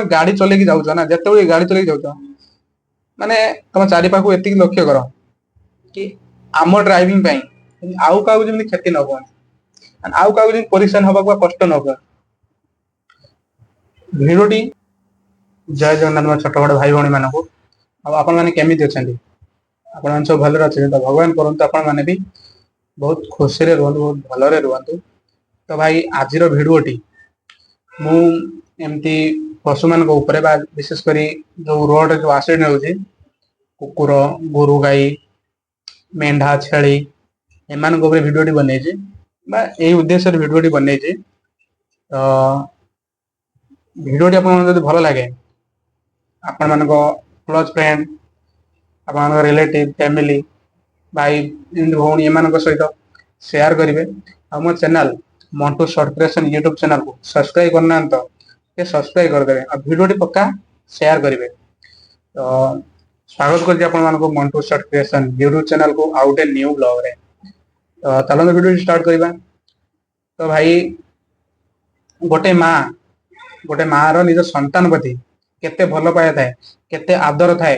ତମେ ଗାଡି ଚଲେଇକି ଯାଉଛ ନା, ଯେତେବେଳେ ଗାଡି ଚଲେଇକି ଯାଉଛ, ମାନେ ତମ ଚାରି ପାଖକୁ ଏତିକି ଲକ୍ଷ୍ୟ କର କି ଆମ ଡ୍ରାଇଭିଂ ପାଇଁ ଆଉ କାହାକୁ ଯେମିତି କ୍ଷତି ନ ପହଞ୍ଚେ, ଆଉ କାହାକୁ ଯେମିତି ପରେଶାନ ହବାକୁ ବା କଷ୍ଟ ନ ହୁଏ। ଭିଡିଓଟି। ଜୟ ଜଗନ୍ନାଥ ମୋ ଛୋଟ ବଡ ଭାଇ ଭଉଣୀ ମାନଙ୍କୁ। ଆଉ ଆପଣ ମାନେ କେମିତି ଅଛନ୍ତି? ଆପଣମାନେ ସବୁ ଭଲରେ ଅଛନ୍ତି ତ? ଭଗବାନ କରନ୍ତୁ ଆପଣ ମାନେ ବି ବହୁତ ଖୁସିରେ ରୁହନ୍ତୁ, ବହୁତ ଭଲରେ ରୁହନ୍ତୁ। ତ ଭାଇ, ଆଜିର ଭିଡିଓଟି ମୁଁ ଏମିତି ପଶୁମାନଙ୍କ ଉପରେ ବା ବିଶେଷ କରି ଯୋଉ ରୋଡରେ ଯୋଉ ଆକ୍ସିଡେଣ୍ଟ ହେଉଛି, କୁକୁର, ଗୋରୁ ଗାଈ, ମେଣ୍ଢା, ଛେଳି, ଏମାନଙ୍କ ଉପରେ ଭିଡିଓଟି ବନେଇଛି ବା ଏଇ ଉଦ୍ଦେଶ୍ୟରେ ଭିଡିଓଟି ବନେଇଛି। ତ ଭିଡିଓଟି ଆପଣଙ୍କୁ ଯଦି ଭଲ ଲାଗେ, ଆପଣମାନଙ୍କ କ୍ଲୋଜ୍ ଫ୍ରେଣ୍ଡ, ଆପଣଙ୍କ ରିଲେଟିଭ, ଫ୍ୟାମିଲି, ଭାଇ, ଏମିତି ଭଉଣୀ, ଏମାନଙ୍କ ସହିତ ସେୟାର କରିବେ। ଆଉ ମୋ channel Mantu short creation YouTube ଚ୍ୟାନେଲକୁ ସବସ୍କ୍ରାଇବ କରିନାହାନ୍ତି ତ ଟିକେ ସବସ୍କ୍ରାଇବ କରିଦେବେ ଆଉ ଭିଡିଓଟି ପକ୍କା ସେୟାର କରିବେ। ତ ସ୍ୱାଗତ କରୁଛି ଆପଣମାନଙ୍କୁ ମଣ୍ଟୁ ସର୍ଟ କ୍ରିଏସନ ୟୁଟ୍ୟୁବ ଚ୍ୟାନେଲକୁ ଆଉ ଗୋଟେ ନ୍ୟୁ ବ୍ଲଗରେ। ତ ଚାଲନ୍ତୁ, ଭିଡିଓ ଷ୍ଟାର୍ଟ କରିବା। ତ ଭାଇ, ଗୋଟେ ମା ର ନିଜ ସନ୍ତାନ ପ୍ରତି କେତେ ଭଲ ପାଇବା ଥାଏ, କେତେ ଆଦର ଥାଏ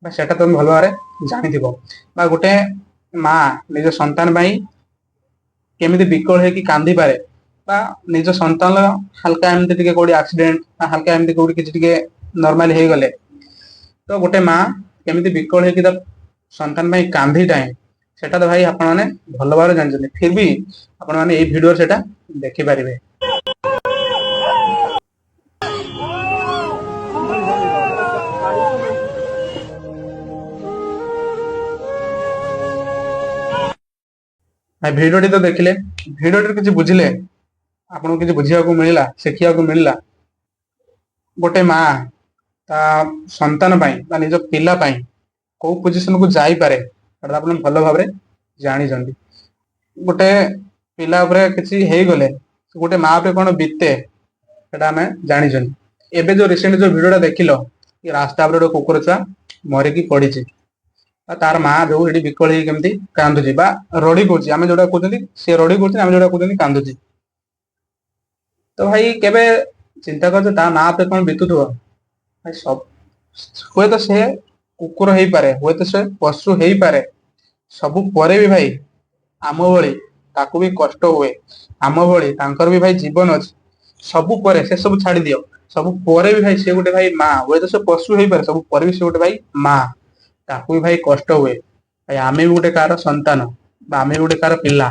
ବା ସେଟା ତମେ ଭଲ ଭାବରେ ଜାଣିଥିବ। ବା ଗୋଟେ ମା ନିଜ ସନ୍ତାନ ପାଇଁ କେମିତି ବିକଳ ହେଇକି କାନ୍ଦିପାରେ ବା ନିଜ ସନ୍ତାନର ହାଲକା ଏମିତି ଟିକେ କୋଉଠି ଆକ୍ସିଡେଣ୍ଟ ବା ହାଲକା ଏମିତି କୋଉଠି କିଛି ଟିକେ ନର୍ମାଲି ହେଇଗଲେ ତ ଗୋଟେ ମା କେମିତି ବିକଳ ହେଇକି ତା ସନ୍ତାନ ପାଇଁ କାନ୍ଦିଥାଏ, ସେଟା ତ ଭାଇ ଆପଣମାନେ ଭଲ ଭାବରେ ଜାଣିଛନ୍ତି। ଫିର ବି ଆପଣମାନେ ଏଇ ଭିଡିଓରେ ସେଟା ଦେଖିପାରିବେ। ଭାଇ, ଭିଡିଓଟି ତ ଦେଖିଲେ। ଭିଡିଓଟିରୁ କିଛି ବୁଝିଲେ? ଆପଣଙ୍କୁ କିଛି ବୁଝିବାକୁ ମିଳିଲା, ଶିଖିବାକୁ ମିଳିଲା? ଗୋଟେ ମା ତା ସନ୍ତାନ ପାଇଁ ବା ନିଜ ପିଲା ପାଇଁ କୋଉ ପୋଜିସନକୁ ଯାଇପାରେ, ସେଟା ଆପଣ ଭଲ ଭାବରେ ଜାଣିଛନ୍ତି। ଗୋଟେ ପିଲା ଉପରେ କିଛି ହେଇଗଲେ ଗୋଟେ ମା ଉପରେ କଣ ବିତେ, ସେଟା ଆମେ ଜାଣିଛନ୍ତି। ଏବେ ଯୋଉ ରିସେଣ୍ଟ ଯୋଉ ଭିଡିଓଟା ଦେଖିଲ କି ରାସ୍ତା ଉପରେ ଗୋଟେ କୁକୁର ଛୁଆ ମରିକି ପଡିଛି ବା ତାର ମା ଯୋଉ ଏଠି ବିକଳ ହେଇକି କେମିତି କାନ୍ଦୁଛି ବା ରଡି କରୁଛି, ଆମେ ଯୋଉଟା କହୁଛନ୍ତି ସେ ରଡି କରୁଛି, ଆମେ ଯୋଉଟା କହୁଛନ୍ତି କାନ୍ଦୁଛି। ତ ଭାଇ, କେବେ ଚିନ୍ତା କରୁଛ ତା ମା ଉପରେ କଣ ବିତୁଥିବ? ଭାଇ, ସବୁ ହୁଏତ ସେ କୁକୁର ହେଇପାରେ, ହୁଏତ ସେ ପଶୁ ହେଇପାରେ, ସବୁ ପରେ ବି ଭାଇ ଆମ ଭଳି ତାକୁ ବି କଷ୍ଟ ହୁଏ। ଆମ ଭଳି ତାଙ୍କର ବି ଭାଇ ଜୀବନ ଅଛି। ସବୁ ପରେ, ସେ ସବୁ ଛାଡି ଦିଅ, ସବୁ ପରେ ବି ଭାଇ ସେ ଗୋଟେ ଭାଇ ମା। ହୁଏତ ସେ ପଶୁ ହେଇପାରେ, ସବୁ ପରେ ବି ସେ ଗୋଟେ ଭାଇ ମା, ତାକୁ ବି ଭାଇ କଷ୍ଟ ହୁଏ। ଭାଇ, ଆମେ ବି ଗୋଟେ କାହାର ସନ୍ତାନ ବା ଆମେ ବି ଗୋଟେ କାହାର ପିଲା।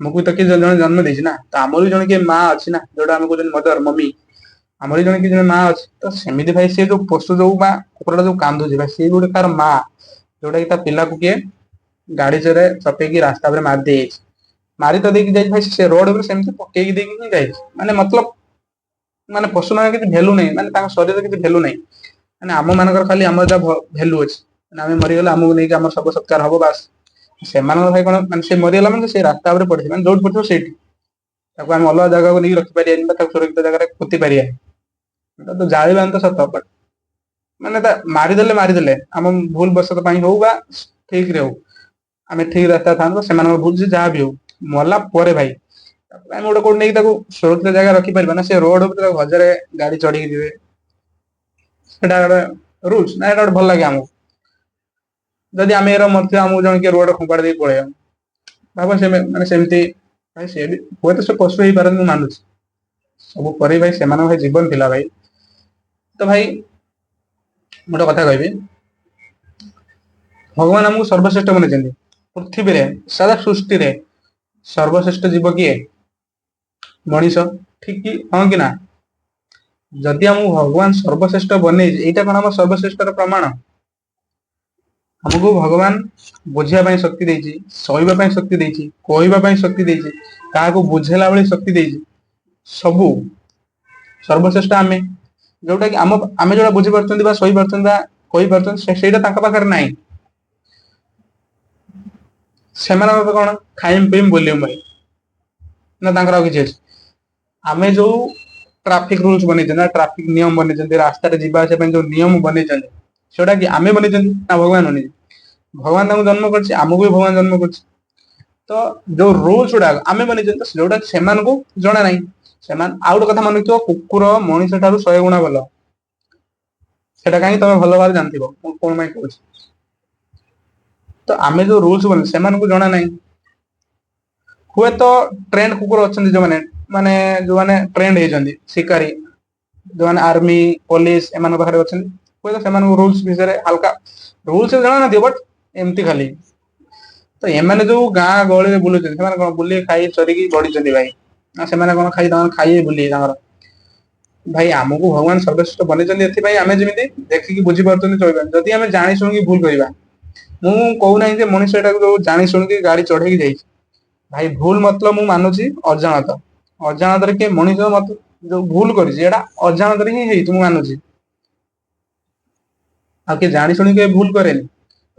ଆମକୁ ବି ତ କିଏ ଜଣେ ଜନ୍ମ ଦେଇଛି ନା? ତ ଆମର ବି ଜଣେ କିଏ ମା ଅଛି ନା, ଯୋଉଟା ଆମେ କହୁଛନ୍ତି ମଦର, ମମି। ଆମର ବି ଜଣେ କିଏ ଜଣେ ମା ଅଛି। ତ ସେମିତି ଭାଇ, ସେ ଯୋଉ ପଶୁ ଯୋଉ ବା କୁକୁରଟା ଯୋଉ କାନ୍ଦୁଛି, ଭାଇ ସିଏ ବି ଗୋଟେ କାହାର ମା, ଯୋଉଟା କି ତା ପିଲାକୁ କିଏ ଗାଡି ଚରେ ଚପେଇକି ରାସ୍ତା ଉପରେ ମାରି ଦେଇଯାଇଛି। ମାରି ତ ଦେଇକି ଯାଇଛି ଭାଇ, ସେ ରୋଡ ଉପରେ ସେମିତି ପକେଇକି ଦେଇକି ହିଁ ଯାଇଛି। ମାନେ ମତଲବ ମାନେ ପଶୁମାନଙ୍କ କିଛି ଭ୍ୟାଲୁ ନାହିଁ, ମାନେ ତାଙ୍କ ଶରୀରରେ କିଛି ଭ୍ୟାଲୁ ନାହିଁ। ମାନେ ଆମ ମାନଙ୍କର ଖାଲି ଆମର ଯାହା ଭ୍ୟାଲୁ ଅଛି, ମାନେ ଆମେ ମରିଗଲେ ଆମକୁ ନେଇକି ଆମର ଶବ ସତ୍କାର ହବ, ବାସ୍। ସେମାନଙ୍କର ଭାଇ କଣ, ମାନେ ସେ ମରିଗଲା ମାନେ ସେ ରାସ୍ତା ଉପରେ ପଡିଛି, ମାନେ ଯୋଉଠି ପଡିଥିବ ସେଇଠି। ତାକୁ ଆମେ ଅଲଗା ଜାଗାକୁ ନେଇକି ରଖିପାରିବାନି ବା ତାକୁ ସୁରକ୍ଷିତ ଜାଗାରେ ପୋତି ପାରିବାନି। ତ ଜାଳିବାନି ତ ସତ, ବଟ୍ ମାନେ ତା ମାରିଦେଲେ ମାରିଦେଲେ, ଆମ ଭୁଲ ବଶତ ପାଇଁ ହଉ ବା ଠିକରେ ହଉ, ଆମେ ଠିକ ରାସ୍ତା ଥାନ୍ତୁ, ସେମାନଙ୍କ ଭୁଲ ସେ ଯାହା ବି ହଉ, ମଲା ପରେ ଭାଇ ତାପରେ ଆମେ ଗୋଟେ କୋଉଠି ନେଇକି ତାକୁ ସୁରକ୍ଷିତ ଜାଗା ରଖିପାରିବା ନା? ସେ ରୋଡ ଉପରେ ତାକୁ ହଜାରେ ଗାଡି ଚଢିକି ଯିବେ, ସେଟା ଗୋଟେ ରୁଲସ ନା? ଏଟା ଗୋଟେ ଭଲ ଲାଗେ ଆମକୁ? ଯଦି ଆମେ ଏର ମରିଥିବା, ଆମକୁ ଜଣେ କିଏ ରୋଡ ଫୋପାଡ଼ି ଦେଇକି ପଳେଇବ, ଭାବ ସେ ମାନେ ସେମିତି ଭାଇ ସେ ବି ହୁଏତ ସେ ପଶୁ ହେଇପାରନ୍ତି, ମୁଁ ମାନୁଛି। ସବୁ ପରେ ଭାଇ ସେମାନଙ୍କ ଭାଇ ଜୀବନ ଥିଲା ଭାଇ। ତ ଭାଇ, ଗୋଟେ କଥା କହିବି, ଭଗବାନ ଆମକୁ ସର୍ବଶ୍ରେଷ୍ଠ ବନେଇଛନ୍ତି। ପୃଥିବୀରେ, ସାରା ସୃଷ୍ଟିରେ ସର୍ବଶ୍ରେଷ୍ଠ ଜୀବ କିଏ? ମଣିଷ। ଠିକ କି? ହଁ କି ନା? ଯଦି ଆମକୁ ଭଗବାନ ସର୍ବଶ୍ରେଷ୍ଠ ବନେଇଛି, ଏଇଟା କଣ ଆମ ସର୍ବଶ୍ରେଷ୍ଠର ପ୍ରମାଣ? ଆମକୁ ଭଗବାନ ବୁଝିବା ପାଇଁ ଶକ୍ତି ଦେଇଛି, ସହିବା ପାଇଁ ଶକ୍ତି ଦେଇଛି, କହିବା ପାଇଁ ଶକ୍ତି ଦେଇଛି, କାହାକୁ ବୁଝେଇଲା ଭଳି ଶକ୍ତି ଦେଇଛି। ସବୁ ସର୍ବଶ୍ରେଷ୍ଠ ଆମେ, ଯୋଉଟା କି ଆମେ ଯୋଉଟା ବୁଝିପାରୁଛନ୍ତି ବା ସହିପାରୁଛନ୍ତି ବା କହିପାରୁଛନ୍ତି, ସେଇଟା ତାଙ୍କ ପାଖରେ ନାହିଁ। ସେମାନଙ୍କର କଣ, ଖାଇମ, ପିଇମ, ବୁଲିମ ଭାଇ, ନା ତାଙ୍କର ଆଉ କିଛି ଅଛି? ଆମେ ଯୋଉ ଟ୍ରାଫିକ ରୁଲସ ବନେଇଛନ୍ତି ନା ଟ୍ରାଫିକ ନିୟମ ବନେଇଛନ୍ତି, ରାସ୍ତାରେ ଯିବା ଆସିବା ପାଇଁ ଯୋଉ ନିୟମ ବନେଇଛନ୍ତି, ସେଟା କି ଆମେ ବନେଇଛନ୍ତି ନା ଭଗବାନ ବନେଇଛନ୍ତି? ଭଗବାନ ତାଙ୍କୁ ଜନ୍ମ କରିଛି, ଆମକୁ ବି ଭଗବାନ ଜନ୍ମ କରିଛି। ତ ଯୋଉ ରୁଲସ ଗୁଡାକ ଆମେ ବନେଇଛନ୍ତି, ଯୋଉଟା ସେମାନଙ୍କୁ ଜଣା ନାହିଁ। ସେମାନେ ଆଉ ଗୋଟେ କଥା ମନେ ରଖିଥିବ, କୁକୁର ମଣିଷ ଠାରୁ 100 ଗୁଣା ଭଲ। ସେଟା କାହିଁକି ତମେ ଭଲ ଭାବରେ ଜାଣିଥିବ ମୁଁ କଣ ପାଇଁ କହୁଛି। ତ ଆମେ ଯୋଉ ରୁଲ୍ସ ବନେଇଛୁ ସେମାନଙ୍କୁ ଜଣା ନାହିଁ। ହୁଏତ ଟ୍ରେଣ୍ଡ କୁକୁର ଅଛନ୍ତି ଯୋଉମାନେ, ମାନେ ଯୋଉମାନେ ଟ୍ରେଣ୍ଡ ହେଇଛନ୍ତି ଶିକାରୀ, ଯୋଉମାନେ ଆର୍ମି ପୋଲିସ ଏମାନଙ୍କ ପାଖରେ ଅଛନ୍ତି, ହୁଏତ ସେମାନଙ୍କୁ ରୁଲ୍ସ ବିଷୟରେ ହାଲକା ରୁଲ୍ସ ଜଣା ନଥିବ, ବଟ୍ ଏମିତି ଖାଲି। ତ ଏମାନେ ଯୋଉ ଗାଁ ଗହଳିରେ ବୁଲୁଛନ୍ତି ସେମାନେ କଣ ବୁଲି ଖାଇ ଚରିକି ବଢିଛନ୍ତି ଭାଇ ନା? ସେମାନେ କଣ ଖାଇ ତାଙ୍କର ଖାଇ ବୁଲି ତାଙ୍କର? ଭାଇ ଆମକୁ ଭଗବାନ ସର୍ବଶ୍ରେଷ୍ଠ ବନେଇଛନ୍ତି ଏଥିପାଇଁ ଆମେ ଯେମିତି ଦେଖିକି ବୁଝିପାରୁଛନ୍ତି ଚଳିପାରୁଛନ୍ତି। ଯଦି ଆମେ ଜାଣି ଶୁଣିକି ଭୁଲ କରିବା, ମୁଁ କହୁନାହିଁ ଯେ ମଣିଷ ଏଟାକୁ ଯୋଉ ଜାଣି ଶୁଣିକି ଗାଡି ଚଢେଇକି ଯାଇଛି ଭାଇ, ଭୁଲ ମତଲବ ମୁଁ ମାନୁଛି ଅଜାଣତ, ଅଜାଣତରେ କିଏ ମଣିଷ ଯୋଉ ଭୁଲ କରିଛି ଏଇଟା ଅଜାଣତରେ ହିଁ ହେଇଛି, ମୁଁ ମାନୁଛି। ଆଉ କିଏ ଜାଣି ଶୁଣିକି କେବେ ଭୁଲ କରେନି।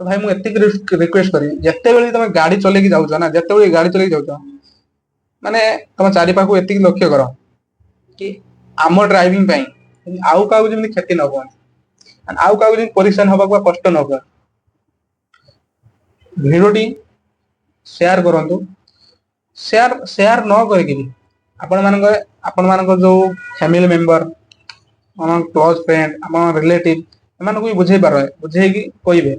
ତ ଭାଇ ମୁଁ ଏତିକି ରିକ୍ୱେଷ୍ଟ କରିବି, ଯେତେବେଳେ ତମେ ଗାଡି ଚଲେଇକି ଯାଉଛ ନା, ଯେତେବେଳେ ଗାଡି ଚଲେଇକି ଯାଉଛ ମାନେ ତମ ଚାରିପାଖକୁ ଏତିକି ଲକ୍ଷ୍ୟ କର କି ଆମ ଡ୍ରାଇଭିଂ ପାଇଁ ଆଉ କାହାକୁ ଯେମିତି କ୍ଷତି ନ ପହଞ୍ଚେ, ଆଉ କାହାକୁ ଯେମିତି ପରିଶାନ ହବାକୁ ବା କଷ୍ଟ ନ ହୁଏ। ଭିଡିଓଟି ସେୟାର କରନ୍ତୁ, ସେୟାର ସେୟାର ନ କରିକି ବି ଆପଣମାନଙ୍କ ଯୋଉ ଫ୍ୟାମିଲି ମେମ୍ବର, ଆପଣଙ୍କ କ୍ଲୋଜ ଫ୍ରେଣ୍ଡ, ଆପଣଙ୍କ ରିଲେଟିଭ, ଏମାନଙ୍କୁ ବି ବୁଝେଇ ପାରିବେ, ବୁଝେଇକି କହିବେ।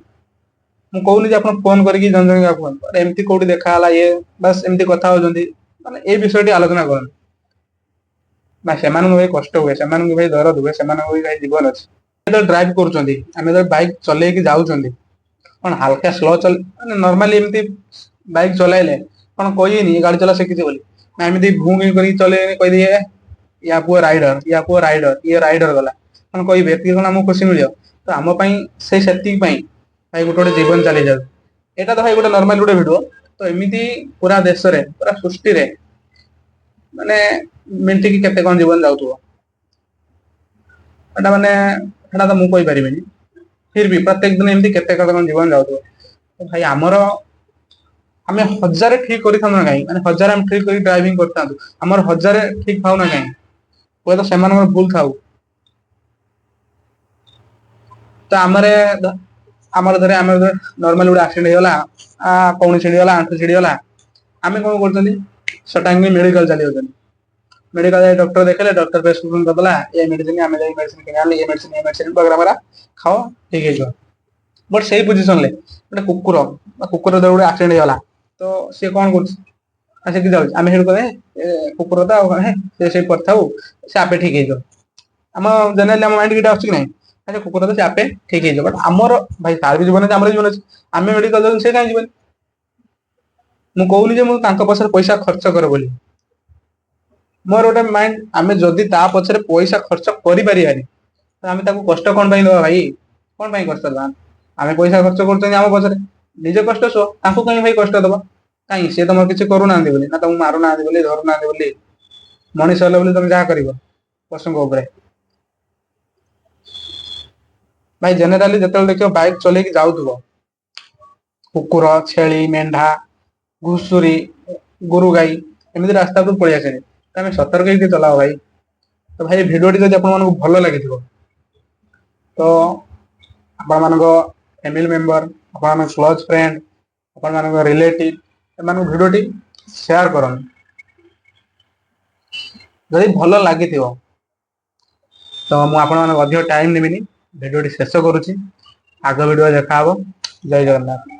ମୁଁ କହୁନି ଯେ ଆପଣ ଫୋନ କରିକି ଜଣ ଜଣ କୁହନ୍ତୁ, ଏମିତି କୋଉଠି ଦେଖା ହେଲା ଇଏ, ବାସ୍ ଏମିତି କଥା ହଉଛନ୍ତି, ମାନେ ଏଇ ବିଷୟଟି ଆଲୋଚନା କରନ୍ତୁ। ନା ସେମାନଙ୍କୁ ଭାଇ କଷ୍ଟ ହୁଏ, ସେମାନଙ୍କୁ ଭାଇ ଦରଦ ହୁଏ, ସେମାନଙ୍କୁ ବି ଭାଇ ଜୀବନ ଅଛି। ଯେତେବେଳେ ଡ୍ରାଇଭ୍ କରୁଛନ୍ତି, ଆମେ ଯେତେବେଳେ ବାଇକ୍ ଚଲେଇକି ଯାଉଛନ୍ତି, କଣ ହାଲକା ସ୍ଲୋ ଚଲେ, ମାନେ ନର୍ମାଲି ଏମିତି ବାଇକ୍ ଚଲାଇଲେ କଣ କହିବେନି ଗାଡି ଚଲା ଶିଖିଛି ବୋଲି ନା? ଏମିତି ଭୁଁ କରିକି ଚଲେଇନି କହିଦିଏ ୟା ପୁଅ ରାଇଡର, ୟା ପୁଅ ରାଇଡର, ଇଏ ରାଇଡର ଗଲା, କଣ କହିବେ? ଏତିକି କଣ ଆମକୁ ଖୁସି ମିଳିବ? ତ ଆମ ପାଇଁ ସେଇ ସେତିକି ପାଇଁ ଭାଇ ଗୋଟେ ଗୋଟେ ଜୀବନ ଚାଲି ଯାଉଛି। ଏଇଟା ତ ଭାଇ ଗୋଟେ ନର୍ମାଲ ଗୋଟେ ଭିଡିଓ। ତ ଏମିତି ପୁରା ଦେଶରେ, ପୁରା ସୃଷ୍ଟିରେ ମାନେ ମିଣ୍ଟିକି କେତେ କଣ ଜୀବନ ଯାଉଥିବ, ଏଟା ମାନେ ସେଟା ତ ମୁଁ କହିପାରିବିନି। ଫିର ବି ପ୍ରତ୍ୟେକ ଦିନ ଏମିତି କେତେ କେତେ କଣ ଜୀବନ ଯାଉଥିବ। ତ ଭାଇ ଆମର ଆମେ ହଜାରେ ଠିକ କରିଥାନ୍ତୁ ନା କାହିଁ, ମାନେ ହଜାରେ ଆମେ ଠିକ କରି ଡ୍ରାଇଭିଂ କରିଥାନ୍ତୁ, ଆମର ହଜାରେ ଠିକ ଥାଉ ନା କାହିଁ, ହୁଏତ ସେମାନଙ୍କର ଭୁଲ ଥାଉ। ତ ଆମର ଧରେ ଆମର ନର୍ମାଲି ଗୋଟେ ଆକ୍ସିଡେଣ୍ଟ ହେଇଗଲା, କହୁଣି ଛିଡିଗଲା, ଆଣ୍ଠୁ ଛିଡିଗଲା, ଆମେ କଣ କରୁଛନ୍ତି? ସଟାଙ୍ଗି ମେଡିକାଲ ଚାଲି ଯାଉଛନ୍ତି। ମେଡିକାଲ ଯାଇ ଡକ୍ଟର ଦେଖେଇଲେ, ଡକ୍ଟର ପ୍ରେସକ୍ରିପସନ କରିଦେଲା ଏ ମେଡିସିନ, ଆମେ ଯାଇ ମେଡିସିନ କିଣି ଆଣିଲେ, ଏ ମେଡିସିନ ଏ ମେଡିସିନ ବଗେରା ବଗେରା ଖାଅ, ଠିକ ହେଇଯିବ। ବଟ୍ ସେଇ ପୋଜିସନରେ ଗୋଟେ କୁକୁର ବା କୁକୁର ଗୋଟେ ଆକ୍ସିଡେଣ୍ଟ ହେଇଗଲା, ତ ସିଏ କଣ କରୁଛି? ସେଠି ଯାଉଛି, ଆମେ ସେଠୁ କହିବେ କୁକୁର ତ ଆଉ ସେ ସେଠି କରିଥାଉ, ସେ ଆପେ ଠିକ ହେଇଯିବ। ଆମ ଜେନେରାଲି ଆମ ମାଇଣ୍ଡ ଏଇଟା ଆସୁଛି କି ନାହିଁ? ଆଚ୍ଛା କୁକୁର ତ ସେ ଆପେ ଠିକ ହେଇଯିବ। ବଟ୍ ଆମର ଭାଇ ତାର ବି ଜୀବନ ଅଛି, ଆମର ଜୀବନ ଅଛି, ଆମେ ମେଡିକାଲ ଯାଉଛୁ, ସେ କାହିଁ ଯିବନି? ମୁଁ କହୁନି ଯେ ମୁଁ ତାଙ୍କ ପଛରେ ପଇସା ଖର୍ଚ୍ଚ କର ବୋଲି, ମୋର ଗୋଟେ ମାଇଣ୍ଡ, ଆମେ ଯଦି ତା ପଛରେ ପଇସା ଖର୍ଚ୍ଚ କରିପାରିବାନି ତ ଆମେ ତାକୁ କଷ୍ଟ କଣ ପାଇଁ ଦବା ଭାଇ? କଣ ପାଇଁ କଷ୍ଟ ଦବା? ଆମେ ପଇସା ଖର୍ଚ୍ଚ କରୁଛନ୍ତି ଆମ ପଛରେ, ନିଜ କଷ୍ଟ ସହ ତାଙ୍କୁ କାହିଁ ଭାଇ କଷ୍ଟ ଦବା? କାହିଁ ସେ ତମର କିଛି କରୁନାହାନ୍ତି ବୋଲି ନା, ତମକୁ ମାରୁନାହାନ୍ତି ବୋଲି, ଧରୁନାହାନ୍ତି ବୋଲି, ମଣିଷ ହେଲେ ବୋଲି ତମେ ଯାହା କରିବ ପଶୁଙ୍କ ଉପରେ। ଭାଇ ଜେନେରାଲି ଯେତେବେଳେ ଦେଖିବ ବାଇକ୍ ଚଲେଇକି ଯାଉଥିବ, କୁକୁର, ଛେଳି, ମେଣ୍ଢା, ଘୁଷୁରୀ, ଗୋରୁ ଗାଈ ଏମିତି ରାସ୍ତା ଉପରକୁ ପଳେଇ ଆସେନି, ତ ଆମେ ସତର୍କ ହେଇକି ଚଲାଅ ଭାଇ। ତ ଭାଇ ଭିଡିଓଟି ଯଦି ଆପଣମାନଙ୍କୁ ଭଲ ଲାଗିଥିବ ତ ଆପଣମାନଙ୍କ ଫ୍ୟାମିଲି ମେମ୍ବର, ଆପଣମାନଙ୍କ କ୍ଲୋଜ ଫ୍ରେଣ୍ଡ, ଆପଣମାନଙ୍କ ରିଲେଟିଭ ଏମାନଙ୍କୁ ଭିଡିଓଟି ସେୟାର କରନ୍ତୁ ଯଦି ଭଲ ଲାଗିଥିବ। ତ ମୁଁ ଆପଣମାନଙ୍କୁ ଅଧିକ ଟାଇମ ନେବିନି, ଭିଡିଓଟି ଶେଷ କରୁଛି। ଆଗ ଭିଡିଓ ଦେଖା ହବ। ଜୟ ଜଗନ୍ନାଥ।